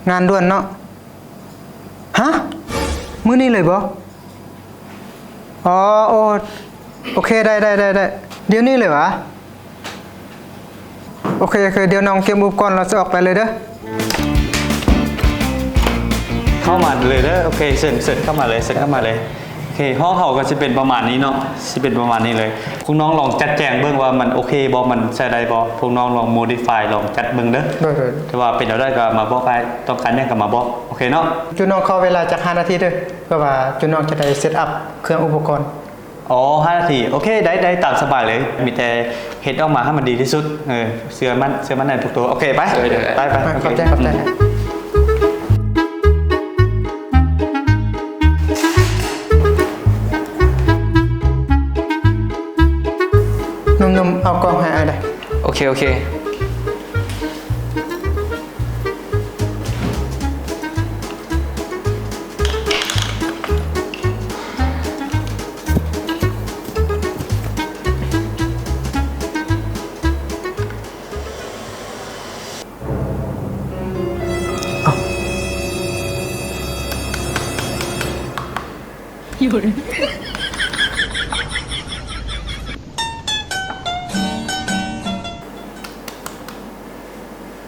ງານດ່ວນເນາະ. ຮະ? ມື້ນີ້ເລີຍບໍ່? ອໍ ໂອ ໂອເຄ ໄດ້ ໄດ້ ໄດ້ ໄດ້ ດຽວນີ້ເລີຍຫວາ? ໂອເຄ ໂອເຄ ດຽວນ້ອງກຽມອຸປະກອນ ລະຈະອອກໄປເລີຍເດີ. ເຂົ້າມາເລີຍເດີ. ໂອເຄ ເຊີນ ເຊີນເຂົ້າມາເລີຍ ເຊີນເຂົ້າມາເລີຍ. ໂອເຄ ຫ້ອງເຮົາກໍຊິເປັນປະມານນີ້ເນາະ ຊິເປັນປະມານນີ້ເລີຍ. ພວກນ້ອງລອງຈັດແຈງເບິ່ງວ່າມັນໂອເຄບໍ່ ມັນໃຊ້ໄດ້ບໍ່? ພວກນ້ອງລອງໂມດິຟາຍ ລອງຈັດເບິ່ງເດີ. ໂດຍ ໂດຍ ແຕ່ວ່າເປັນແນວໃດກໍມາບອກອ້າຍ ຕ້ອງການຫຍັງກໍມາບອກ. ໂອເຄເນາະ? ຈຸນ້ອງຂໍເວລາຈັກຫ້ານາທີເດີ ເພື່ອວ່າຈຸນ້ອງຈະໄດ້ເຊັດອັບເຄື່ອງອຸປະກອນ. ອໍ ຫ້ານາທີ ໂອເຄ ໄດ້ ໄດ້ ຕາມສະບາຍເລີຍ. ມີແຕ່ເຮັດອອກມາໃຫ້ມັນດີທີ່ສຸດ. ເອີ ເຊື່ອໝັ້ນ ເຊື່ອໝັ້ນໃນພວກໂຕ. ໂອເຄ ໄປ ໄປ ໄປ ໄປ ໂອເຄ ຂອບໃຈ ຂອບໃຈ. ໜຸ່ມໆ ເອົາກ້ອງໃຫ້ອ້າຍໄດ້. ໂອເຄ ໂອເຄ. ເ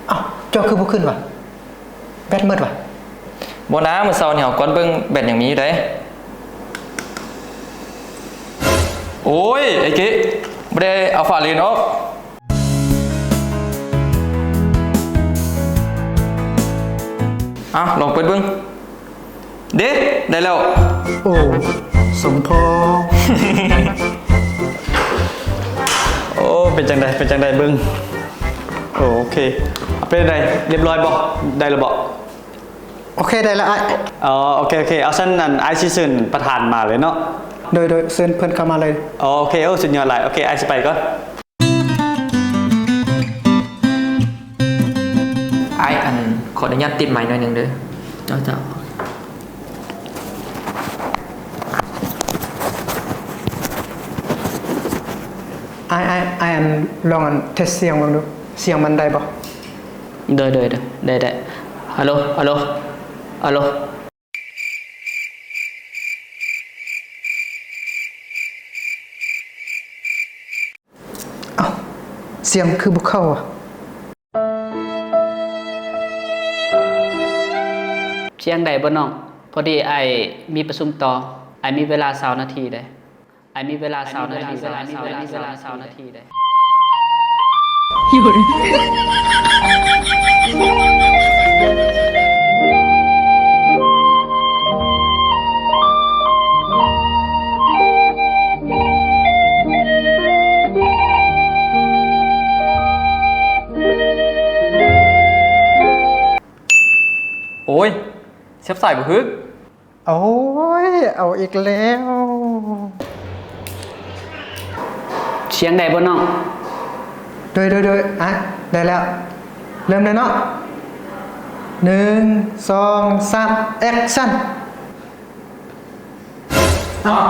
ອົ້າ ເຈົ້າຄືບໍ່ຂຶ້ນຫວາ? ແບັດໝົດຫວາ? ບໍ່ນາ ມື້ເຊົ້ານີ້ເຮົາກວດເບິ່ງແບັດຍັງມີຢູ່ເດ້. ໂອ້ຍ ໄອ້ເກະ ບໍ່ໄດ້ເອົາຝາເລນອອກ. ເອົ້າ ລອງເປີດເບິ່ງ. ເດ້ ໄດ້ແລ້ວ. ໂອ້ ສົມພໍ. ໂອ້ ເປັນຈັ່ງໃດ ເປັນຈັ່ງໃດເບິ່ງ. ໂອເຄ ເປັນໃດ ລຽບຮ້ອຍບໍ່? ໄດ້ແລ້ວບໍ່? ໂອເຄ ໄດ້ແລ້ວອ້າຍ. ອໍ ໂອເຄ ໂອເຄ ເອົາຊັ້ນ ອັນ ອ້າຍຊິເຊີນປະທານມາເລີຍເນາະ. ໂດຍ ໂດຍ ເຊີນເພິ່ນເຂົ້າມາເລີຍ. ໂອເຄ ໂອ້ ສຸດຍອດຫຼາຍ. ໂອເຄ ອ້າຍຊິໄປກ່ອນ. ອ້າຍ ອັນ ຂໍອະນຸຍາດຕິດໄມໜ້ອຍໜຶ່ງເດີ. ເຈົ້າ ເຈົ້າ. ອ້າຍ ອ້າຍ ອ້າຍ ອັນ ລອງ ອັນ ເທັດສຽງເບິ່ງດູ ສຽງມັນໄດ້ບໍ່? ໂດຍ ໂດຍ ໂດຍ ໄດ້ ໄດ້. ຮັລໂຫຼ ຮັລໂຫຼ ຮັລໂຫຼ. ເອົ້າ ສຽງຄືບໍ່ເຂົ້າຫວາ? ສຽງໄດ້ບໍ່ນ້ອງ? ພໍດີອ້າຍມີປະຊຸມຕໍ່. ອ້າຍມີເວລາຊາວນາທີເດ້. ອ້າຍມີເວລາຊາວນາທີ ເວລາຊາວນາທີເດ້. ໂອ້ຍ ສຽບສາຍບໍ່ຖືກ. ໂອ້ຍ ເອົາອີກແລ້ວ. ສຽງໄດ້ບໍ່ນ້ອງ? ໂດຍ ໂດຍ ໂດຍ ອ່ະ ໄດ້ແລ້ວ. ເລີ່ມເລີຍເນາະ. ໜຶ່ງ ສອງ ສາມ ແອັກຊັນ. ອ້າວ.